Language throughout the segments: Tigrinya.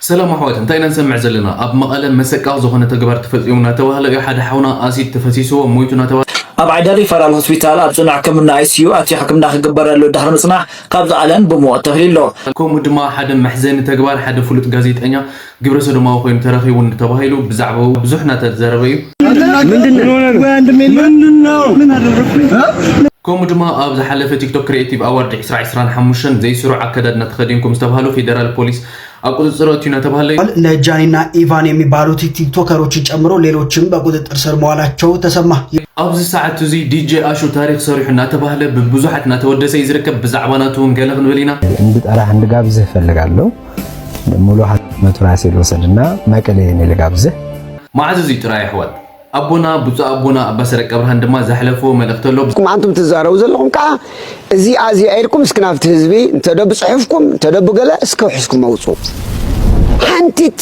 ሰላም ኣሕዋት፣ እንታይ ኢና ንሰምዕ ዘለና? ኣብ መቐለ መሰቃቕ ዝኾነ ተግባር ተፈጺሙ እናተባህለ እዩ። ሓደ ሓውና ኣሲድ ተፈሲስዎ ሞይቱ እናተባህለ። ኣብ ዓይደር ሪፈራል ሆስፒታል ኣብ ጽኑዕ ሕክምና ኣይ ሲ ዩ ኣትዩ ሕክምና ክግበረሉ ድሕሪ ምጽናሕ ካብዚ ዓለም ብሞት ተፈልዩ ኣሎ። ከምኡ ድማ ሓደ መሕዘኒ ተግባር፣ ሓደ ፍሉጥ ጋዜጠኛ ግብረ ሰዶማዊ ኮይኑ ተረኺቡ ተባሂሉ ብዛዕባኡ ብዙሕ እናተዛረበ እዩ። ከምኡ ድማ ኣብ ዝሓለፈ ቲክቶክ ክሪኤቲቭ ኣዋርድ ዕስራ ዕስራን ሓሙሽተን ዘይስሩዕ ኣከዳድና ተኸዲንኩም ዝተባህሉ ፌደራል ፖሊስ ኣብ ቁጽጽር ኣትዩ እናተባህለ እዩ። ነጃኒና ኢቫን የሚባሉት ቲክቶከሮችን ጨምሮ ሌሎችም በቁጥጥር ስር መዋላቸው ተሰማ። ኣብዚ ሰዓት እዚ ዲጄ ኣሹ ታሪኽ ሰሪሑ እናተባህለ ብብዙሓት እናተወደሰ እዩ ዝርከብ። ብዛዕባ ናቱ እውን ገለ ክንብል ኢና። እንድጠራህ እንድጋብዝህ እፈልጋለሁ። ሙሉ ኃላፊነቱን ራሴ ልውሰድና መቀሌ እኔ ልጋብዝህ። መዓዝ እዚ ጥራይ ኣሕዋት? ኣቦና ብፁዕ ኣቦና ኣባ ሰረቀ ብርሃን ድማ ዘሕለፍዎ መልእኽቲ ኣሎ። ኣንቱም ትዛረቡ ዘለኹም ከዓ እዚኣ እዚኣ ኢልኩም እስኪ ናብቲ ህዝቢ እንተዶ ብፅሑፍኩም እንተዶ ብገለ እስኪ ውሕስኩም ኣውፅኡ። ሓንቲት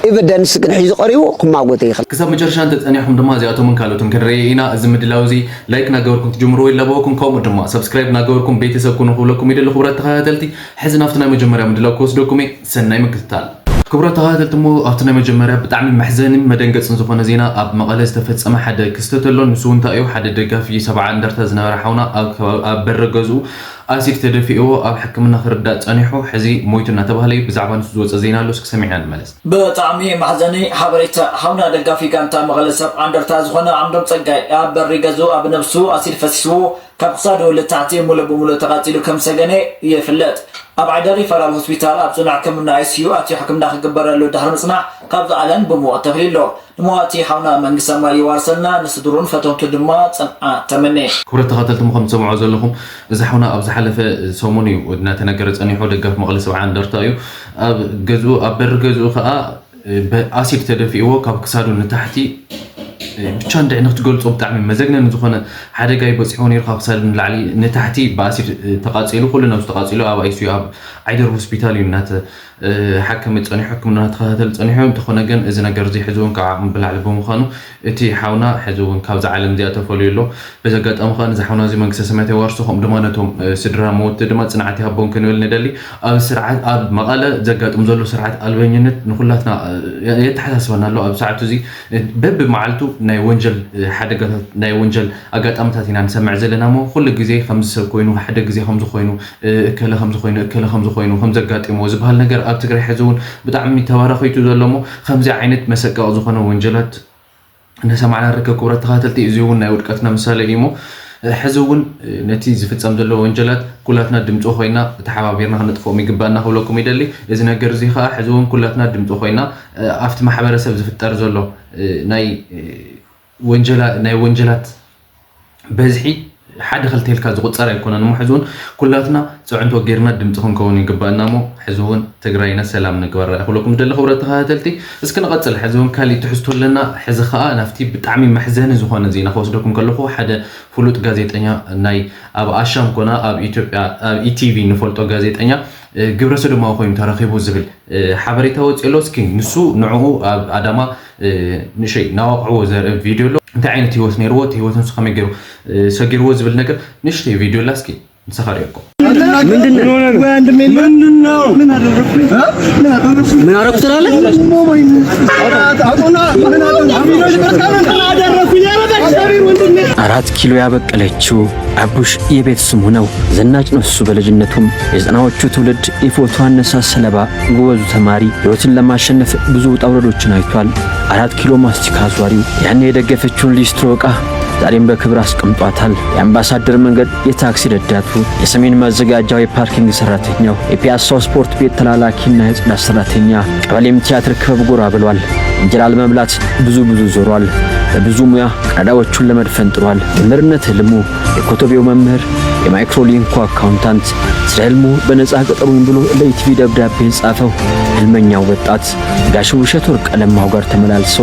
ኤቪደንስ ግን ሒዙ ቀሪቡ ክማጎተ ይኽእል። ክሳብ መጨረሻ እንተፀኒሕኩም ድማ እዚኣቶምን ካልኦትን ክንርኢ ኢና። እዚ ምድላው እዚ ላይክ እናገበርኩም ትጅምርዎ ይላበወኩም። ከምኡ ድማ ሰብስክራይብ እናገበርኩም ቤተሰብ ኩኑ ክብለኩም ይደሊ። ክቡራት ተኸታተልቲ፣ ሕዚ ናብቲ ናይ መጀመርያ ምድላው ክወስደኩም እየ። ሰናይ ምክትታል። ክቡራት ተኸታተልቲ፣ እሞ ኣብቲ ናይ መጀመርያ ብጣዕሚ መሕዘንን መደንገፅን ዝኾነ ዜና፣ ኣብ መቐለ ዝተፈፀመ ሓደ ክስተት ኣሎ። ንሱ እውን እንታይ እዩ? ሓደ ደጋፊ ሰብዓ እንደርታ ዝነበረ ሓውና ኣብ ከባቢ፣ ኣብ በሪ ገዝኡ ኣሲድ ተደፊእዎ ኣብ ሕክምና ክርዳእ ጸኒሑ፣ ሕዚ ሞይቱ እናተባህለ እዩ። ብዛዕባ ንሱ ዝወጸ ዜና ኣሎ፣ እስኪ ሰሚዕና ንመለስ። ብጣዕሚ መሕዘኒ ሓበሬታ፣ ሓውና ደጋፊ ጋንታ መቐለ ሰብዓ እንደርታ ዝኾነ ዓምዶም ጸጋይ ኣብ በሪ ገዝኡ ኣብ ነብሱ ኣሲድ ፈሲስዎ ካብ ክሳዱ ልታሕቲ ሙሉእ ብሙሉእ ተቓጺሉ ከም ዝሰገነ ይፍለጥ። ኣብ ዓይደር ሪፈራል ሆስፒታል ኣብ ጽኑዕ ሕክምና ኣይ ሲ ዩ ኣትዩ ሕክምና ክግበረሉ ድሕሪ ምጽናሕ ካብዚ ዓለም ብሞት ተፈልዩ ኣሎ። ንመዋቲ ሓውና መንግስተ ሰማይ ይዋርሰልና፣ ንስድሩን ፈተውቱ ድማ ጽንዓት ተመነ። ክቡራት ተኸታተልቲ፣ ከም ትሰምዑ ዘለኹም፣ እዚ ሓውና ኣብ ዝሓለፈ ሰሙን እዩ እናተነገረ ጸኒሑ፣ ደጋፊ መቐለ ሰብዓ እንደርታ እዩ። ኣብ ገዝኡ፣ ኣብ በሪ ገዝኡ ከኣ ብኣሲድ ተደፊእዎ ካብ ክሳዱ ንታሕቲ፣ ብቻ እንድዒ ንክትገልጾ ብጣዕሚ መዘግነኒ ዝኾነ ሓደጋ እዩ በጺሕዎ ነይሩ። ካብ ክሳዱ ንላዕሊ ንታሕቲ ብኣሲድ ተቓጺሉ፣ ኩሉ ነብሱ ተቓጺሉ ኣብ ኣይ ሲ ዩ ኣብ ዓይደር ሆስፒታል እዩ እናተ-፣ ሓከመ ጸኒሑ፣ ሕክምና እናተኸታተለ ጸኒሑ። እንተኾነ ግን እዚ ነገር እዚ ሕዚ እውን ካብ ዓቕሚ ብላዕሊ ብምዃኑ እቲ ሓውና ሕዚ እውን ካብዛ ዓለም እዚኣ ተፈልዩ ኣሎ። በዚ ኣጋጣሚ ከኣ ነዚ ሓውና እዚ መንግስተ ሰማያት የዋርሶ፣ ከምኡ ድማ ነቶም፣ እ፣ ስድራ መወቲ ድማ ጽንዓት ይሃቦም ክንብል ንደሊ። ኣብ ስርዓት፣ ኣብ መቐለ ዘጋጥም ዘሎ ስርዓት ኣልበኝነት ንኹላትና፣ እ፣ የ-፣ የተሓሳስበና ኣሎ። ኣብ ሰዓቱ እዚ፣ እ፣ በብመዓልቱ ናይ ወንጀል፣ እ፣ ሓደጋታት፣ ናይ ወንጀል ኣጋጣሚታት ኢና ንሰምዕ ዘለና እሞ፣ ኩሉ ግዜ ከምዚ ሰብ ኮይኑ፣ ሓደ ግዜ ከምዚ ኮይኑ፣ እ፣ እከለ ከምዚ ኮይኑ፣ እከለ ከምዚ ኮይኑ፣ ከም ዘጋጢምዎ ዝበሃል ነገር ኣብ ትግራይ ሕዚ እውን ብጣዕሚ ተበራኺቱ ዘሎ እሞ፣ ከምዚ ዓይነት መሰቀቒ ዝኾነ ወንጀላት እናሰማዕና ንርከብ። ክቡራት ተኸታተልቲ፣ እዚ እውን ናይ ውድቀትና ምሳሌ እዩ እሞ፣ ሕዚ እውን ነቲ ዝፍጸም ዘሎ ወንጀላት ኩላትና ድምፂ ኮይና ተሓባቢርና ክነጥፍኦም ይግባእና ክብለኩም ይደሊ። እዚ ነገር እዚ ከዓ ሕዚ እውን ኩላትና ድምፂ ኮይና ኣብቲ ማሕበረሰብ ዝፍጠር ዘሎ ናይ ወንጀላ-፣ ናይ ወንጀላት በዝሒ ሓደ ክልተ ኢልካ ዝቑጸር ኣይኮነን እሞ፣ ሕዚ እውን ኩላትና ፅዕንቶ ጌርና ድምፂ ክንከውን ይግባእና እሞ፣ ሕዚ እውን ትግራይና ሰላም ንግበራ ክብለኩም ደሊ። ክቡራት ተኸታተልቲ፣ እስኪ ንቐፅል። ሕዚ እውን ካሊእ ትሕዝቶ ኣለና። ሕዚ ከዓ ናብቲ ብጣዕሚ መሕዘኒ ዝኾነ ዜና ክወስደኩም ከለኹ፣ ሓደ ፍሉጥ ጋዜጠኛ፣ ናይ ኣብ ኣሻም ኮነ ኣብ ኢትዮጵያ፣ ኣብ ኢ ቲ ቪ ንፈልጦ ጋዜጠኛ፣ እ፣ ግብረ ሰዶማዊ ኮይኑ ተረኺቡ ዝብል፣ እ፣ ሓበሬታ ወፂኡ ኣሎ። እስኪ ንሱ ንዕኡ ኣብ ኣዳማ፣ እ፣ ንእሸይ ናወቕዕዎ ዘርኢ ቪድዮ ኣሎ። እንታይ ዓይነት ህይወት ነይርዎ? እቲ ህይወት ንሱ ከመይ ገይሩ፣ እ፣ ሰጊርዎ ዝብል ነገር ንእሽተይ ቪድዮ ኣላ። እስኪ ንስኻ ርእየኩም። ምንድን ነው? ወንድሜ ምንድን ነው? ምን አደረኩኝ? ምን አደረኩ ትላለህ? አራት ኪሎ ያበቀለችው አቡሽ የቤት ስሙ ነው። ዘናጭ ነው እሱ። በልጅነቱም የዘጠናዎቹ ትውልድ የፎቶ አነሳስ ሰለባ፣ ጎበዙ ተማሪ፣ ህይወትን ለማሸነፍ ብዙ ውጣ ውረዶችን አይቷል። አራት ኪሎ ማስቲካ አዟሪው፣ ያኔ የደገፈችውን ሊስትሮ ዕቃ ዛሬም በክብር አስቀምጧታል። የአምባሳደር መንገድ የታክሲ ረዳቱ፣ የሰሜን ማዘጋጃው የፓርኪንግ ሰራተኛው፣ የፒያሳው ስፖርት ቤት ተላላኪና የጽዳት ሰራተኛ፣ ቀበሌም ቲያትር ክበብ ጎራ ብሏል። እንጀራ ለመብላት ብዙ ብዙ ዞሯል። በብዙ ሙያ ቀዳዳዎቹን ለመድፈን ጥሯል። የመምህርነት ህልሙ የኮተቤው መምህር፣ የማይክሮሊንኮ አካውንታንት፣ ስለ ህልሙ በነጻ ቅጠሩኝ ብሎ ለኢቲቪ ደብዳቤ የጻፈው ህልመኛው ወጣት፣ ጋሽ ውብሸት ወርቅአለማው ጋር ተመላልሶ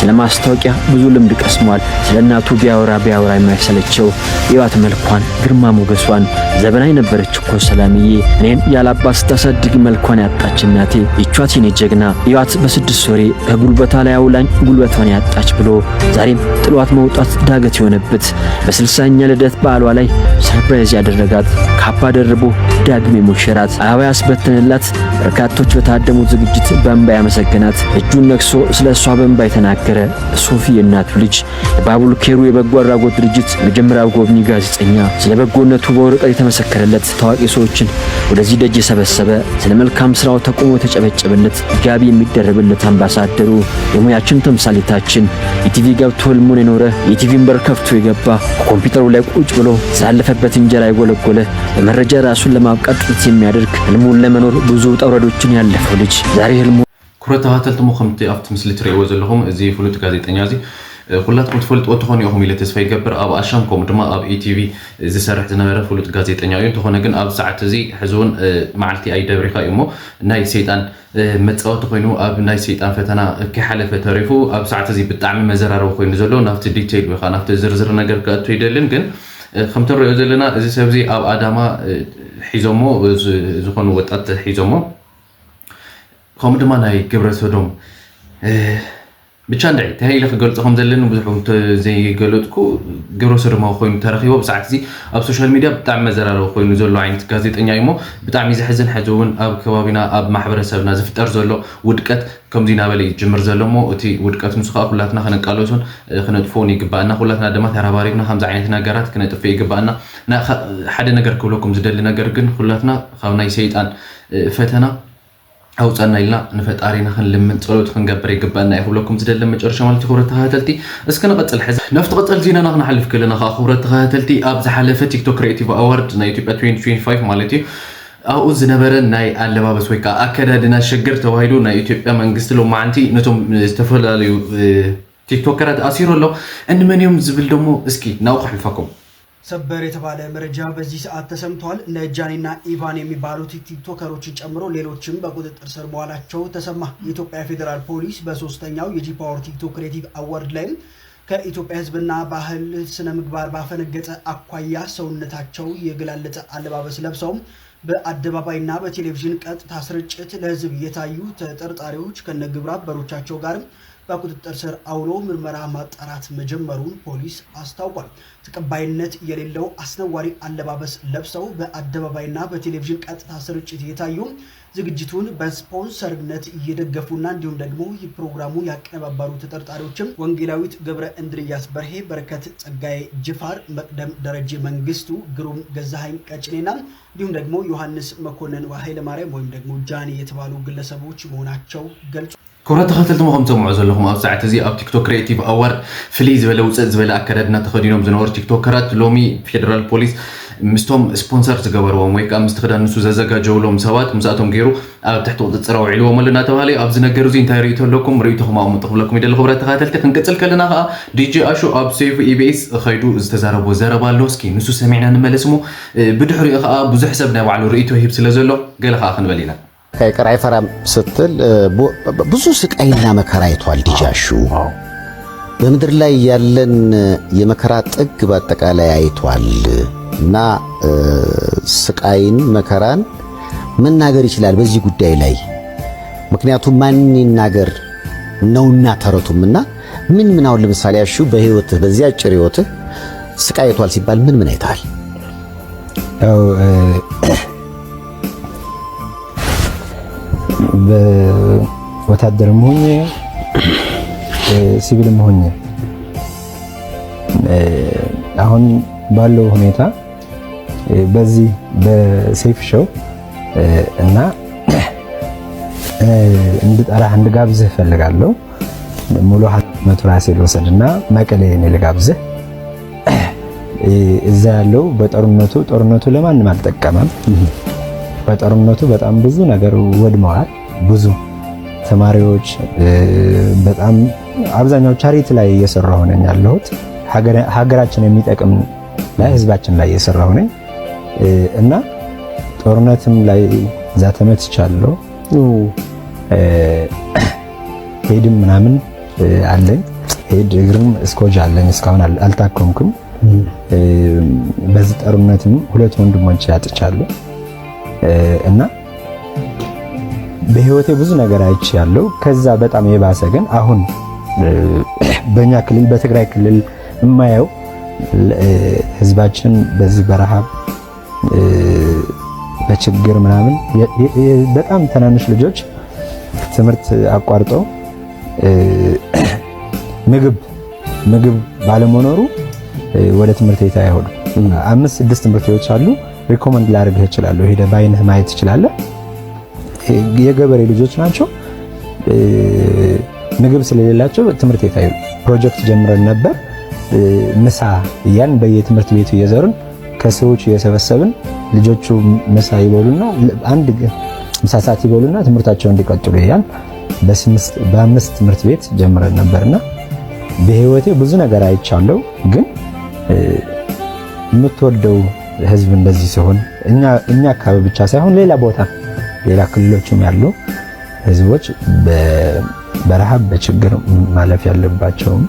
ስለ ማስታወቂያ ብዙ ልምድ ቀስሟል። ስለ እናቱ ቢያወራ ቢያወራ የማይሰለቸው የህይወት መልኳን፣ ግርማ ሞገሷን፣ ዘበና የነበረች እኮ ሰላምዬ፣ እኔን ያላባት ስታሳድግ መልኳን ያጣች እናቴ፣ ይቿት የኔ ጀግና፣ ህይወት በስድስት ወሬ ከጉልበቷ ላይ አውላኝ ጉልበቷን ያጣች ብሎ ዛሬም ጥሏት መውጣት ዳገት የሆነበት፣ በስልሳኛ ልደት በዓሏ ላይ ሰርፕራይዝ ያደረጋት፣ ካባ ደርቦ ዳግም የሞሸራት፣ አበባ ያስበተነላት፣ በርካቶች በታደሙት ዝግጅት በእንባ ያመሰገናት፣ እጁን ነክሶ ስለ እሷ በእንባ የተናገረ ሶፊ የእናቱ ልጅ፣ የባቡል ኬሩ የበጎ አድራጎት ድርጅት መጀመሪያው ጎብኚ ጋዜጠኛ፣ ስለ በጎነቱ በወረቀት የተመሰከረለት፣ ታዋቂ ሰዎችን ወደዚህ ደጅ የሰበሰበ፣ ስለ መልካም ስራው ተቆሞ የተጨበጨበለት፣ ጋቢ የሚደረብለት አምባሳደሩ፣ የሙያችን ተምሳሌታችን፣ ኢቲቪ ገብቶ ህልሙን የኖረ፣ የኢቲቪን በር ከፍቶ የገባ፣ ኮምፒውተሩ ላይ ቁጭ ብሎ ስላለፈበት እንጀራ የጎለጎለ፣ በመረጃ ራሱን ለማብቃት ጥረት የሚያደርግ፣ ህልሙን ለመኖር ብዙ ውጣ ውረዶችን ያለፈው ልጅ ዛሬ ህልሙ ክቡራት ተኸታተልቲ፣ እሞ ከምቲ ኣብቲ ምስሊ ትርእይዎ ዘለኹም፣ እዚ ፍሉጥ ጋዜጠኛ እዚ፣ እ፣ ኩላትኩም ትፈልጥዎ ትኾኑ ኢኹም ኢለ ተስፋ ይገብር። ኣብ ኣሻም ከምኡ ድማ ኣብ ኢቲቪ ዝሰርሕ ዝነበረ ፍሉጥ ጋዜጠኛ እዩ። እንተኾነ ግን ኣብ ሰዓት እዚ ሕዚ እውን፣ እ፣ መዓልቲ ኣይደብሪኻ እዩ እሞ ናይ ሰይጣን፣ እ፣ መጻወቲ ኮይኑ ኣብ ናይ ሰይጣን ፈተና ከይሓለፈ ተሪፉ ኣብ ሰዓት እዚ ብጣዕሚ መዘራረቢ ኮይኑ ዘሎ ናብቲ ዲቴይል ወይ ከዓ ናብቲ ዝርዝር ነገር ከእቱ ይደልን። ግን፣ እ፣ ከምቲ ንሪኦ ዘለና እዚ ሰብ እዚ ኣብ ኣዳማ፣ እ፣ ሒዞሞ፣ እ፣ ዝ-፣ ዝኾኑ ወጣት ሒዞሞ ከምኡ ድማ ናይ ግብረ ሰዶም፣ እ፣ ብቻ እንድዒ እንታይ ኢለ ክገልጾ ከም ዘለኒ ብዙሕ እውን ተ-፣ ዘይገለጽኩ ግብረ ሰዶማዊ ኮይኑ ተረኺቦ ብሰዓት እዚ ኣብ ሶሻል ሚድያ ብጣዕሚ መዘራረቢ ኮይኑ ዘሎ ዓይነት ጋዜጠኛ እዩ እሞ ብጣዕሚ ዘሕዝን ሕዚ እውን ኣብ ከባቢና ኣብ ማሕበረሰብና ዝፍጠር ዘሎ ውድቀት ከምዚ እናበለ እዩ ዝጅምር ዘሎ እሞ እቲ ውድቀት ንሱ ከዓ ኩላትና ክነቃለሱን፣ እ፣ ክነጥፍኡን ይግባኣና። ኩላትና ድማ ተረባሪብና ከምዚ ዓይነት ነገራት ክነጥፍእ ይግባኣና። ና-፣ ኻ-፣ ሓደ ነገር ክብለኩም ዝደሊ ነገር ግን ኩላትና ካብ ናይ ሰይጣን፣ እ፣ ፈተና ኣውፀና ኢልና ንፈጣሪና ክንልምን ፀሎት ክንገብር ይግበኣና እዩ ክብለኩም ዝደለ መጨረሻ ማለት እዩ። ክብረት ተኸታተልቲ እስኪ ንቐፅል። ሕዚ ናብቲ ቀፀል ዜናና ክነሓልፍ ከለና ከዓ ክብረት ተኸታተልቲ ኣብ ዝሓለፈ ቲክቶክ ክሪኤቲቭ ኣዋርድ ናይ ኢትዮጵያ ትዌንቲ ትዌንቲ ፋይቭ ማለት እዩ ኣብኡ ዝነበረ ናይ ኣለባበስ ወይ ከዓ ኣከዳድና ሽግር ተባሂሉ ናይ ኢትዮጵያ መንግስቲ ሎማዓንቲ ነቶም ዝተፈላለዩ፣ እ፣ ቲክቶከራት ኣሲሩ ኣሎ። እንመን እዮም ዝብል ደግሞ እስኪ ናብኡ ከሕልፈኩም። ሰበር የተባለ መረጃ በዚህ ሰዓት ተሰምቷል። እነ ጃኒና ኢቫን የሚባሉት ቲክቶከሮችን ጨምሮ ሌሎችም በቁጥጥር ስር መዋላቸው ተሰማ። የኢትዮጵያ ፌዴራል ፖሊስ በሶስተኛው የጂ ፓወር ቲክቶክ ክሬቲቭ አዋርድ ላይም ከኢትዮጵያ ሕዝብና ባህል ስነ ምግባር ባፈነገጠ አኳያ ሰውነታቸው የገላለጠ አለባበስ ለብሰው በአደባባይና በቴሌቪዥን ቀጥታ ስርጭት ለሕዝብ የታዩ ተጠርጣሪዎች ከነ ግብረ አበሮቻቸው ጋር በቁጥጥር ስር አውሎ ምርመራ ማጣራት መጀመሩን ፖሊስ አስታውቋል። ተቀባይነት የሌለው አስነዋሪ አለባበስ ለብሰው በአደባባይና በቴሌቪዥን ቀጥታ ስርጭት የታዩ ዝግጅቱን በስፖንሰርነት እየደገፉና እንዲሁም ደግሞ የፕሮግራሙ ያቀነባበሩ ተጠርጣሪዎችም ወንጌላዊት ገብረ እንድርያስ በርሄ፣ በረከት ጸጋዬ፣ ጅፋር መቅደም፣ ደረጀ መንግስቱ፣ ግሩም ገዛሀኝ ቀጭኔና እንዲሁም ደግሞ ዮሐንስ መኮንን ኃይለማርያም ወይም ደግሞ ጃኒ የተባሉ ግለሰቦች መሆናቸው ገልጾ ክቡራት ተኸተልቲ፣ ከም ትሰምዑ ዘለኹም ኣብ ሰዓት እዚ ኣብ ቲክቶክ ክሪኤቲቭ ኣዋርድ ፍልይ ዝበለ ውፅእ ዝበለ ኣከዳድና ተኸዲኖም ዝነበሩ ቲክቶከራት ሎሚ ፌደራል ፖሊስ ምስቶም ስፖንሰር ዝገበርዎም ወይ ከዓ ምስቲ ክዳን ንሱ ዘዘጋጀውሎም ሰባት ምስኣቶም ገይሩ ኣብ ትሕቲ ቁፅፅር ኣውዒልዎም ኣሎ እናተባሃለ እዩ። ኣብዚ ነገር እዚ እንታይ ርእይቶ ኣለኩም? ርእይቶኹም ኣቕምጡ ክብለኩም ይደሊ። ክቡራት ተኸታተልቲ፣ ክንቅፅል ከለና ከዓ ዲጄ ኣሹ ኣብ ሰይፉ ኢቢኤስ ኸይዱ ዝተዛረቦ ዘረባ ኣሎ። እስኪ ንሱ ሰሚዕና ንመለስ እሞ ብድሕሪኡ ከዓ ብዙሕ ሰብ ናይ ባዕሉ ርእይቶ ይህብ ስለ ዘሎ ገለ ከዓ ክንበል ኢና። ከይቅር አይፈራም ስትል ብዙ ስቃይና መከራ አይቷል ዲጃሹ። በምድር ላይ ያለን የመከራ ጥግ በአጠቃላይ አይቷል እና ስቃይን መከራን መናገር ይችላል በዚህ ጉዳይ ላይ። ምክንያቱም ማን ይናገር ነውና ተረቱም። እና ምን ምን አሁን ለምሳሌ አሹ በህይወትህ በዚህ አጭር ህይወትህ ስቃይ አይቷል ሲባል ምን ምን አይተሃል? ያው በወታደርም ሆኜ ሲቪልም ሆኜ አሁን ባለው ሁኔታ በዚህ በሰይፉ ሾው እና እንድጠራህ እንድጋብዝህ እፈልጋለሁ። ሙሉ ኃላፊነቱ ራሴ ልወሰድና መቀሌ እኔ ልጋብዝህ። እዛ ያለው በጦርነቱ ጦርነቱ ለማንም አልጠቀመም። በጦርነቱ በጣም ብዙ ነገር ወድመዋል። ብዙ ተማሪዎች በጣም አብዛኛው ቻሪቲ ላይ እየሰራሁ ነኝ ያለሁት ሀገራችን የሚጠቅም ላይ ህዝባችን ላይ እየሰራሁ ነኝ እና ጦርነትም ላይ እዛ ተመትቻለሁ። ሄድም ምናምን አለኝ። ሄድ እግርም ስኮጅ አለኝ። እስካሁን አልታከምኩም። በዚህ ጦርነትም ሁለት ወንድሞች ያጥቻለሁ እና በህይወቴ ብዙ ነገር አይቻለሁ። ከዛ በጣም የባሰ ግን አሁን በእኛ ክልል፣ በትግራይ ክልል የማየው ህዝባችን በዚህ በረሃብ በችግር ምናምን በጣም ትናንሽ ልጆች ትምህርት አቋርጠው ምግብ ምግብ ባለመኖሩ ወደ ትምህርት ቤት አይሄዱም። አምስት ስድስት ትምህርት ቤቶች አሉ። recommend ላደርግህ እችላለሁ። ሄደህ በአይንህ ማየት ትችላለህ። የገበሬ ልጆች ናቸው። ምግብ ስለሌላቸው ትምህርት ቤት አይሄዱም። ፕሮጀክት ጀምረን ነበር። ምሳ እያን በየትምህርት ቤቱ እየዞርን ከሰዎች እየሰበሰብን ልጆቹ ምሳ ይበሉና አንድ ምሳ ሰዓት ይበሉና ትምህርታቸውን እንዲቀጥሉ እያን በአምስት ትምህርት ቤት ጀምረን ነበርና በህይወቴ ብዙ ነገር አይቻለሁ። ግን የምትወደው ህዝብ እንደዚህ ሲሆን እኛ አካባቢ ብቻ ሳይሆን ሌላ ቦታ ሌላ ክልሎችም ያሉ ህዝቦች በረሃብ በችግር ማለፍ ያለባቸውም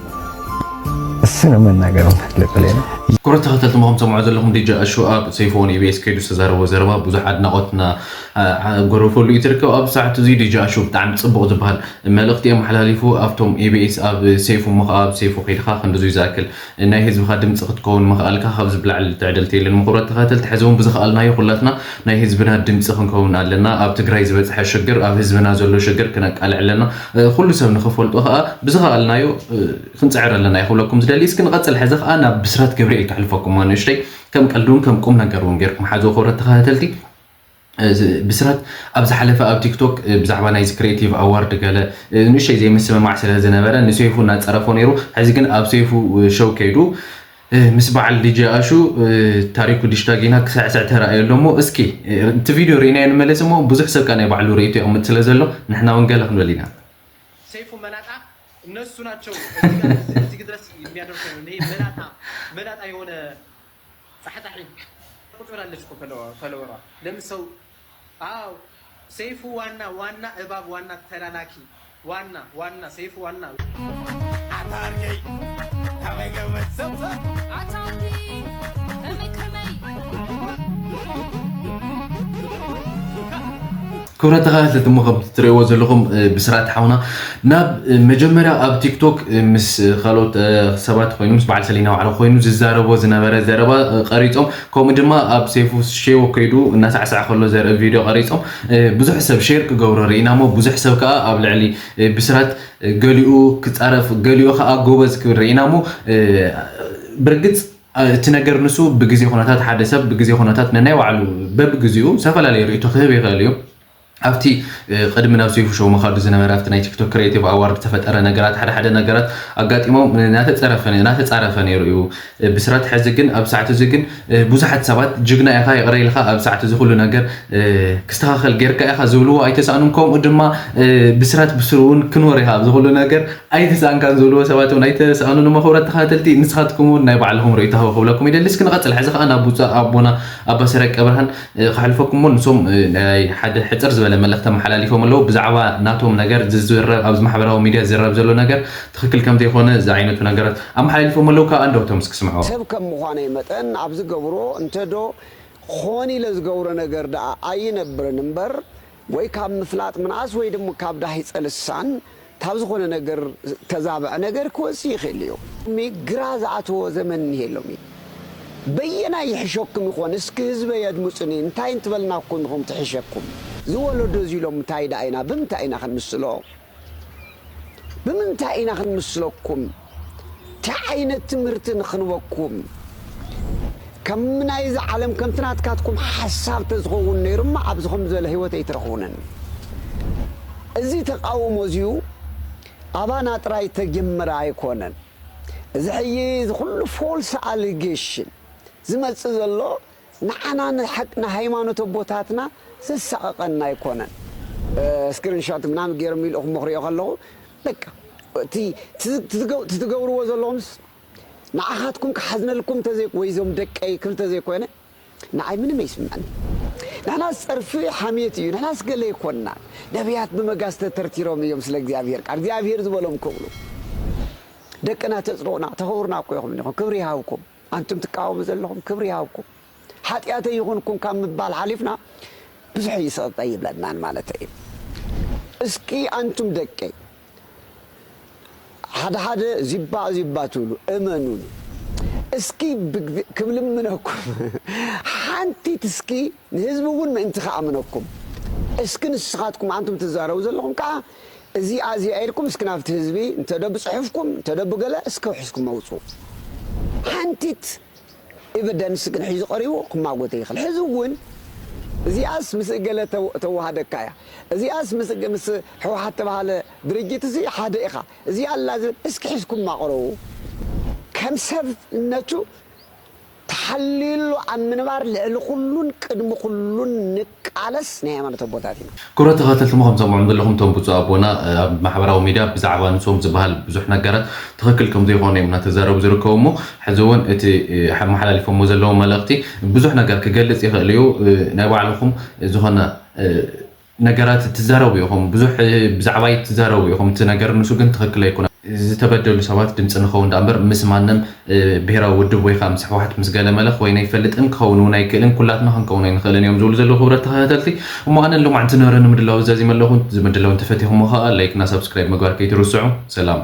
እሱ ነው መናገር ፈልግ ነው። ክቡራት ተኸታተልቲ፣ ምኹም ሰምዑ ዘለኹም ዲጂ ኣሹ ኣብ ሰይፎን ኢቢኤስ ከይዱ ዝተዛረቦ ዘረባ ብዙሕ ኣድናቖትና ጎረፈሉ እዩ ትርከብ። ኣብ ሰዓት እዚ ዲጂ ኣሹ ብጣዕሚ ፅቡቕ ዝበሃል መልእኽቲ እዮም ሓላሊፉ ኣብቶም ኢቢኤስ ኣብ ሰይፉ ምኽኣብ ሰይፉ ከይድኻ ክንድዙ ዝኣክል ናይ ህዝብኻ ድምፂ ክትከውን ምኽኣልካ ካብዚ ብላዕሊ ትዕድልቲ የለን። ምኽብራት ተኸታተልቲ፣ ሕዚ እውን ብዝኸኣልናዮ ኩላትና ናይ ህዝብና ድምፂ ክንከውን ኣለና። ኣብ ትግራይ ዝበፅሐ ሽግር፣ ኣብ ህዝብና ዘሎ ሽግር ክነቃልዕ ኣለና። ኩሉ ሰብ ንኽፈልጦ ከዓ ብዝኸኣልናዮ ክንፅዕር ኣለና ይኽብለኩም ዝደሊ። እስኪ ንቐፅል። ሕዚ ከዓ ናብ ብስራት ገብርኤል ከሕልፈኩም ንእሽተይ ከም ቀልዲ እውን ከም ቁም ነገር እውን ገይርኩም ሓዘው። ክብረት ተኸታተልቲ፣ ብስራት ኣብ ዝሓለፈ ኣብ ቲክቶክ ብዛዕባ ናይዚ ክሬቲቭ ኣዋርድ ገለ ንእሽተይ ዘይምስምማዕ ስለ ዝነበረ ንሰይፉ እናፀረፎ ነይሩ። ሕዚ ግን ኣብ ሰይፉ ሸው ከይዱ ምስ በዓል ዲጂ ኣሹ ታሪኩ ዲሽታጊና ክስዕስዕ ተራእየ ኣሎ እሞ እስኪ እቲ ቪድዮ ርኢናዮ ንመለስ እሞ ብዙሕ ሰብ ከ ናይ ባዕሉ ርእይቶ የቕምጥ ስለ ዘሎ ንሕና እውን ገለ ክንብል ኢና። ሰይፉ መላጣ እነሱ ናቸው እዚህ ጋር እዚህ ድረስ የሚያደርሱ። እኔ መላጣ መላጣ የሆነ ጻሕጻሒ ቁጭ ብላለች እኮ ፈለወ- ፈለወሯ ለምን ሰው አዎ ሰይፉ ዋና ዋና እባብ ዋና ተላላኪ ዋና ዋና ሰይፉ ዋና አታርገኝ ከመይ ገመት ሰብሰብ አታውዲ ከመይ ከመይ ክብረት ተኸታተልቲ እሞ ከም ትርእይዎ ዘለኹም ብስራት ሓውና ናብ መጀመርያ ኣብ ቲክቶክ ምስ ካልኦት ሰባት ኮይኑ ምስ በዓል ሰሊና ዋዕላ ኮይኑ ዝዛረቦ ዝነበረ ዘረባ ቀሪፆም ከምኡ ድማ ኣብ ሴፉ ሼው ከይዱ እናሳዕሳዕ ከሎ ዘርኢ ቪድዮ ቀሪፆም ብዙሕ ሰብ ሼር ክገብሮ ርኢና እሞ ብዙሕ ሰብ ከዓ ኣብ ልዕሊ ብስራት ገሊኡ ክፃረፍ ገሊኡ ከዓ ጎበዝ ክብል ርኢና እሞ ብርግፅ እቲ ነገር ንሱ ብግዜ ኩነታት ሓደ ሰብ ብግዜ ኩነታት ነናይ ባዕሉ በብግዚኡ ዝተፈላለዩ ርእይቶ ክህብ ይኽእል እዩ። ኣብቲ ቅድሚ ናብ ሴፉ ሾው ምኻዱ ዝነበረ ኣብቲ ናይ ቲክቶክ ክሪኤቲቭ ኣዋርድ ዝተፈጠረ ነገራት ሓደ ሓደ ነገራት ኣጋጢሞም እናተፀረፈ እናተፃረፈ ነይሩ እዩ ብስራት። ሕዚ ግን ኣብ ሰዓት እዚ ግን ብዙሓት ሰባት ጅግና ኢኻ ይቕረ ኢልኻ ኣብ ሰዓት እዚ ኩሉ ነገር ክስተኻኸል ጌርካ ኢኻ ዝብልዎ ኣይተሳእኑን። ከምኡ ድማ ብስራት ብስሩ እውን ክኖር ኢኻ ኣብዚ ኩሉ ነገር ኣይተሳእንካን ዝብልዎ ሰባት እውን ኣይተሳእኑን። እሞ ክብራት ተኸታተልቲ ንስኻትኩም እውን ናይ ባዕልኹም ርእይቶ ሃቡ ክብለኩም ይደሊ። እስኪ ንቐፅል። ሕዚ ከዓ ናብ ብፁዕ ኣቦና ኣባ ሰረቀ ብርሃን ከሕልፈኩም እሞ ንሶም ናይ ሓደ ሕፅር ዝበለ መልእኽቲ ኣመሓላሊፎም ኣለዉ። ብዛዕባ ናቶም ነገር ዝዝረብ ኣብዚ ማሕበራዊ ሚድያ ዝዝረብ ዘሎ ነገር ትኽክል ከም ዘይኮነ ዝዓይነቱ ነገራት ኣመሓላሊፎም ኣለዉ። ካብ ኣንደበቶም እስኪ ስምዕዎ። ሰብ ከም ምዃነይ መጠን ኣብ ዝገብሮ እንተ ዶ ኾን ኢለ ዝገብሮ ነገር ደኣ ኣይነብርን እምበር ወይ ካብ ምፍላጥ ምንኣስ ወይ ድማ ካብ ዳሂፀ ልሳን ካብ ዝኾነ ነገር ተዛብዐ ነገር ክወፅእ ይኽእል እዩ። ሎሚ ግራ ዝኣተዎ ዘመን እኒሄ ሎሚ። በየናይ ይሕሸኩም ይኾን? እስኪ ህዝበይ ኣድምፁኒ፣ እንታይ እንትበልናኩም ኢኹም ትሕሸኩም? ዝወለዶ እዚ ሎም እንታይ ደኣ ኢና? ብምንታይ ኢና ክንምስሎ? ብምንታይ ኢና ክንምስለኩም? እንታይ ዓይነት ትምህርቲ ንኽንበኩም? ከም ናይዚ ዓለም ከምቲ ናትካትኩም ሓሳብ ተዝኸውን ነይሩማ ኣብዚ ከም ዝበለ ህይወት ኣይትረኽቡንን። እዚ ተቃውሞ እዚዩ ኣባና ጥራይ ተጀመረ ኣይኮነን። እዚ ሕጂ እዚ ኩሉ ፎልስ ኣሊጌሽን ዝመጽእ ዘሎ ንዓና ንሓቅ ንሃይማኖት ኣቦታትና ዘሳቐቐና ኣይኮነን። ስክሪንሾት ምናምን ገይሮም ይልእኹሞ ክሪኦ ከለኹ በቃ እቲ ትትገብርዎ ዘለኹምስ ንዓኻትኩም ክሓዝነልኩም ተዘይ ወይ ዞም ደቀይ ክብል ተዘይኮይነ ንዓይ ምንም ኣይስምዐኒ። ንሕናስ ጸርፊ ሓሜት እዩ፣ ንሕናስ ገለ ኣይኮንናን። ነቢያት ብመጋዝ ተተርቲሮም እዮም ስለ እግዚኣብሔር ቃል እግዚኣብሔር ዝበሎም ክብሉ። ደቅና ተጽድቑና ተኸብሩና እኮ ኢኹም እንዲኹም ክብሪ ይሃብኩም። ኣንቱም ትቃወሙ ዘለኹም ክብሪ ይሃብኩም። ሓጢኣተይ ይኹንኩም ካብ ምባል ሓሊፍና ብዙሕ እዩ ስቕጥ ኣይብለናን ማለት እዩ። እስኪ ኣንቱም ደቀይ ሓደ ሓደ ዚባ ዚባ ትብሉ እመኑኒ። እስኪ ብግ- ክምልምነኩም ሓንቲት እስኪ ንህዝቢ እውን ምእንቲ ከኣምነኩም እስኪ ንስኻትኩም ኣንቱም ትዛረቡ ዘለኹም ከዓ እዚኣ እዚኣ ኢልኩም እስኪ ናብቲ ህዝቢ እንተደ ብፅሑፍኩም እንተደ ብገለ እስኪ ውሕስኩም መውፁ ሓንቲት ኢቨደንስ ግን ሒዙ ቀሪቡ ክማጎተ ይኽእል። ሕዚ እውን እዚኣስ ምስ እገለ ተው- ተዋሃደካ እያ፣ እዚኣስ ምስ እገ- ምስ ህወሓት ተባሃለ ድርጅት እዚ ሓደ ኢኻ፣ እዚኣ ኣላ ዝብል እስኪ ሒዝኩም ማቕረቡ። ከም ሰብነቱ ተሓልዩሉ ኣብ ምንባር ልዕሊ ኩሉን ቅድሚ ኩሉን ንቃለስ ናይ ሃይማኖት ኣቦታት ኢና። ክቡራት ተኸታተልቲ፣ ከም ሰምዑም ዘለኹም እቶም ብፁዕ ኣቦና ኣብ ማሕበራዊ ሚድያ ብዛዕባ ንሶም ዝበሃል ብዙሕ ነገራት ትኽክል ከም ዘይኮነ እዮም እናተዛረቡ ዝርከቡ እሞ ሕዚ እውን እቲ ሓመሓላሊፎሞ ዘለዉ መልእኽቲ ብዙሕ ነገር ክገልፅ ይኽእል እዩ። ናይ ባዕልኹም ዝኾነ ነገራት ትዛረቡ ኢኹም፣ ብዙሕ ብዛዕባይ ትዛረቡ ኢኹም። እቲ ነገር ንሱ ግን ትኽክል ኣይኮነ። ዝተበደሉ ሰባት ድምፂ ንኸውን ዳኣ እምበር ምስ ማንም ብሄራዊ ውድብ ወይ ከዓ ምስ ህወሓት ምስ ገለ መለኽ ወይ ናይ ፈልጥን ክኸውን እውን ኣይክእልን፣ ኩላትና ክንከውን ኣይንኽእልን እዮም ዝብሉ ዘለዉ ክብረት ተኸታተልቲ። እሞ ኣነ ሎማዕንቲ ዝነበረኒ ምድላው እዛዚመ ኣለኹ። እዚ ምድላው እንተፈቲኹሞ ከዓ ላይክ እና ሳብስክራይብ ምግባር ከይትርስዑ። ሰላም።